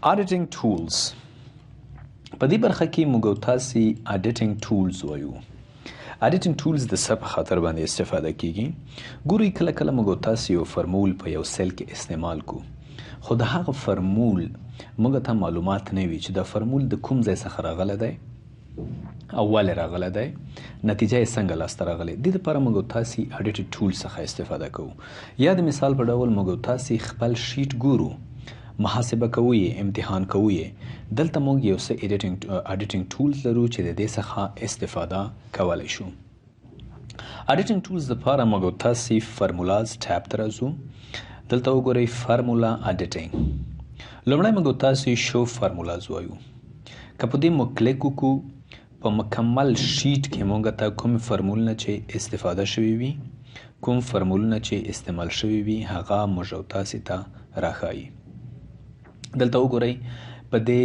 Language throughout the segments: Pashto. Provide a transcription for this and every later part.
Auditing Tools. په دې برخه کې موږ او تاسې Auditing Tools وایو. Auditing Tools د څه په خاطر باندې استفاده کیږي؟ ګورئ، کله کله موږ او تاسې یو فرمول په یو cell کې استعمال کو، خو د هغه فرمول موږ ته معلومات نه وي چې دا فرمول د کوم ځای څخه راغلی دی او ولې راغلی دی، نتیجه یې څنګه لاسته راغلې. دې لپاره موږ او تاسې Auditing Tool څخه استفاده کوو. یا د مثال په ډول موږ او تاسې خپل sheet ګورو، محاسبه کوو یې، امتحان کوو یې. دلته موږ یو څه Auditing Tools لرو چې د دې څخه استفاده کولی شو. Auditing Tools لپاره موږ او تاسې Formulas tab ته راځو. دلته وګورئ، Formula Auditing. لومړی موږ او تاسې Show Formulas وایو. که په دې موږ کلیک وکړو، په مکمل sheet کې موږ ته کوم فرمولونه چې استفاده شوي وي، کوم فرمولونه چې استعمال شوي وي، هغه موږ او تاسې ته راښایي. دلته وګورئ، په دې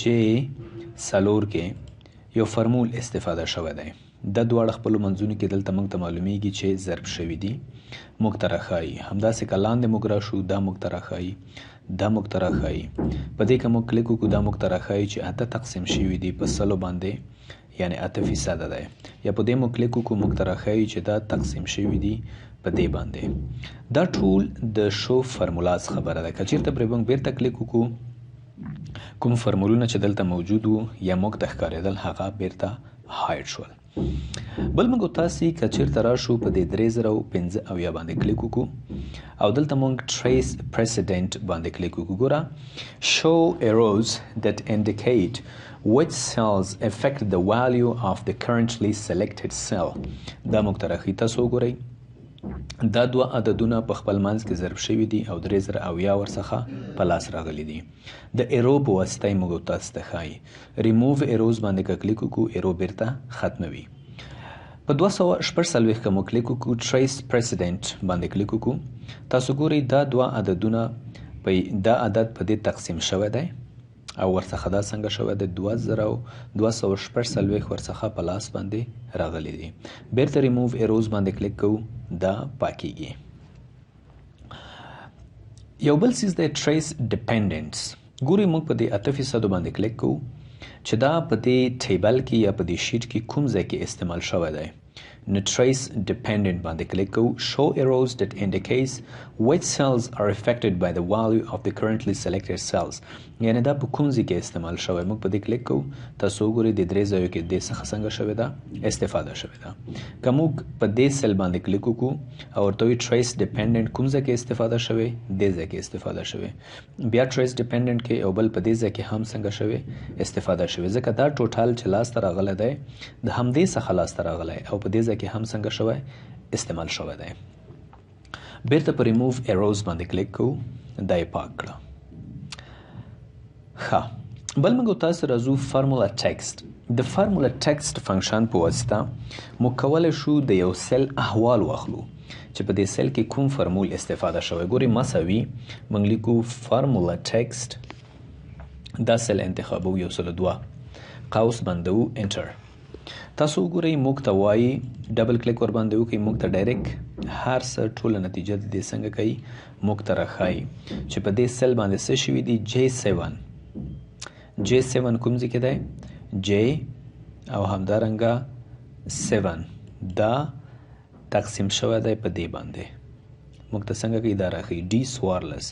J4 کې یو فرمول استفاده شوی دی. دا دواړه خپلو منځونو کې دلته موږ ته معلومیږي چې ضرب شوي دي، موږ ته راښایي. همداسې که لاندې موږ راشو، دا موږ ته راښایي، دا موږ ته راښایي. په دې که موږ کلیک وکړو، دا موږ ته راښایي چې 8 تقسیم شوي دي په 100 باندې، یعنی 8% دی. یا په دې موږ کلیک وکړو، موږ ته راښایي چې دا تقسیم شوي دي په دې باندې. دا ټول د Show Formulas خبره ده. که چیرته پرې موږ بیرته کلیک وکړو، کوم فرمولونه چې دلته موجود وو یا موږ ته ښکارېدل، هغه بیرته hide شول. بل موږ تاسې که چیرته راشو، په دې 3075 باندې کلیک وکړو او دلته موږ Trace Precedent باندې کلیک وکړو. ګوره، Show arrows that indicate which cells affect the value of the currently selected cell. دا موږ ته راښیي. تاسو وګورئ، دا دوه عددونه په خپل منځ کې ضرب شوي دي او 3070 ورڅخه په لاس راغلي دي. د arrow په واسطه یې موږ تاسو ته ښایي. ریموو ایروز باندې که کلیک وکړو، arrow بیرته ختموي. په 246 که مو کلیک وکړو، Trace Precedent باندې کلیک وکړو، تاسو ګورئ دا دوه عددونه په دا عدد په دې تقسیم شوی دی او ورڅخه دا څنګه شوی دی، 2246 ورڅخه په لاس باندې راغلي دي. بیرته ریموو ایروز باندې کلیک کوو، دا پاکیږي. یو بل څیز دی Trace Dependents. ګورئ، موږ په دې 8% باندې کلیک کوو چې دا په دې table کې یا په دې sheet کې کوم ځای کې استعمال شوی دی. نو Trace Dependent باندې کلیک کوو. Show arrows that indicates which cells are affected by the value of the currently selected cells. یعنی دا په کوم ځای کې استعمال شوی، موږ په دې کلیک کوو. تاسو وګورئ، د درې ځایو کې دې څخه څنګه شوې ده، استفاده شوې ده. که موږ په دې cell باندې کلیک وکړو او ورته وایو Trace Dependent، کوم ځای کې استفاده شوې؟ دې ځای کې استفاده شوې. بیا Trace Dependent کې او بل په دې ځای کې هم څنګه شوې؟ استفاده شوې، ځکه دا total چې لاسته راغلی دی، د همدې څخه لاسته راغلی او په دې ځای کې هم څنګه شوی؟ استعمال شوی دی. بیرته په ریموو ایروز باندې کلیک کوو، دا یې پاک کړه. ښه، بل موږ تاسو راځو Formula Text. د Formula Text function په واسطه موږ کولی شو د یو cell احوال واخلو چې په دې cell کې کوم فرمول استفاده شوی. ګورئ، مساوي موږ لیکو Formula Text، دا cell انتخابو، 102، قوس بندو، Enter. تاسو وګورئ، موږ ته وایي double click ور باندې وکړئ، موږ ته direct هر څه ټوله نتیجه د دې څنګه کوي، موږ ته راښایي چې په دې cell باندې څه شوي دي. J7، J7 کوم ځای کې دی؟ J او همدارنګه 7، دا تقسیم شوی دی په دې باندې. موږ ته څنګه کوي، دا راښیي. D14،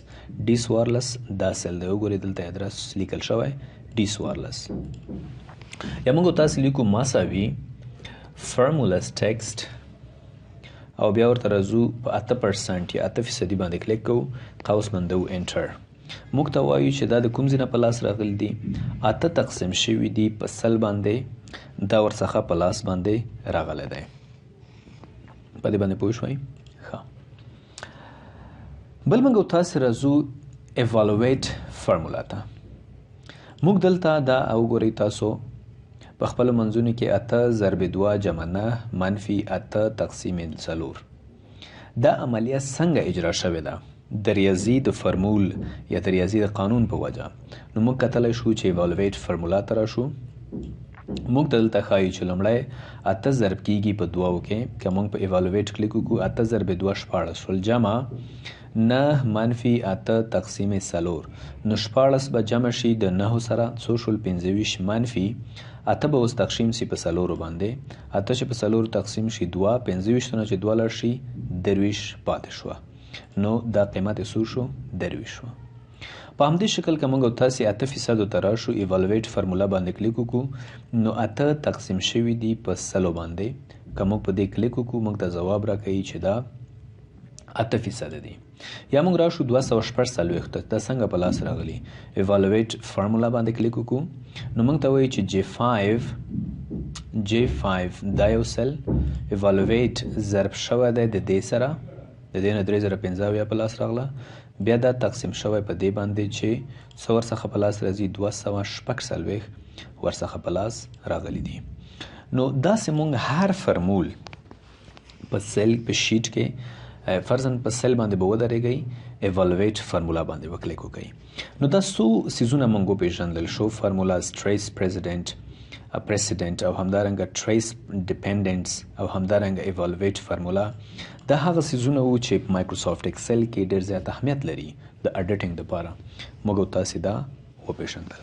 D14 دا cell دی. وګورئ، دلته ادرس لیکل شوی D14. یا موږ تاسو لیکو مساوي Formulas Text او بیا ورته راځو، په 8% یا 8 فیصدي باندې کلیک کوو، قوس بندو، Enter. موږ ته وایو چې دا د کوم ځای نه په لاس راغلي دي؟ 8 تقسیم شوي دي په 100 باندې، دا ورڅخه په لاس باندې راغلی دی. په دې باندې پوه شوئ؟ ښه، بل موږ تاسو راځو Evaluate Formula ته. موږ دلته دا او ګورئ تاسو په خپل منځونو کې 8 ضرب 2 جمع 9 منفي 8 تقسیم 4، دا عملیه څنګه اجرا شوې ده د ریاضي د فرمول یا د ریاضي د قانون په وجه. نو موږ کتلی شو چې Evaluate Formula ته راشو. موږ ته دلته ښایي چې لومړی 8 ضرب کیږي په 2 کې، که موږ په evaluate کلیک وکړو 8 ضرب 2 16 شول، جمع 9 منفي 8 تقسیم 4، نو 16 به جمع شي د 9 سره، څو شول؟ 25 منفي 8 به اوس تقسیم شي په 4 باندې، 8 چې په 4 تقسیم شي 2، 25 نه چې 2 لاړ شي 23 پاتې شوه، نو دا قیمت یې څو شو؟ 23 شو. په همدې شکل که موږ تاسې 8% ته راشو، evaluate formula باندې کلیک وکړو، نو 8 تقسیم شوي دي په 100 باندې، که موږ په دې کلیک وکړو موږ ته ځواب راکوي چې دا 8% دي. یا موږ راشو 246 ته، دا څنګه په لاس راغلي؟ evaluate formula باندې کلیک وکړو، نو موږ ته وایي چې J5 دا یو cell evaluate ضرب شوی دی د دې سره، د دې نه 3075 په لاس راغله، بیا دا تقسیم شوی په دې باندې چې څه ورڅخه په لاس راځي؟ 246 ورڅخه په لاس راغلي دي. نو داسې موږ هر فرمول په cell په sheet کې فرضاً په cell باندې به ودرېږئ، evaluate formula باندې به کلیک وکړئ. نو دا څو څیزونه موږ وپېژندل شو، formulas، trace precedent او همدارنګه trace dependents او همدارنګه evaluate formula. دا هغه څیزونه وو چې په Microsoft Excel کې ډېر زیات اهمیت لري د editing دپاره. موږ او تاسې دا وپېژندل.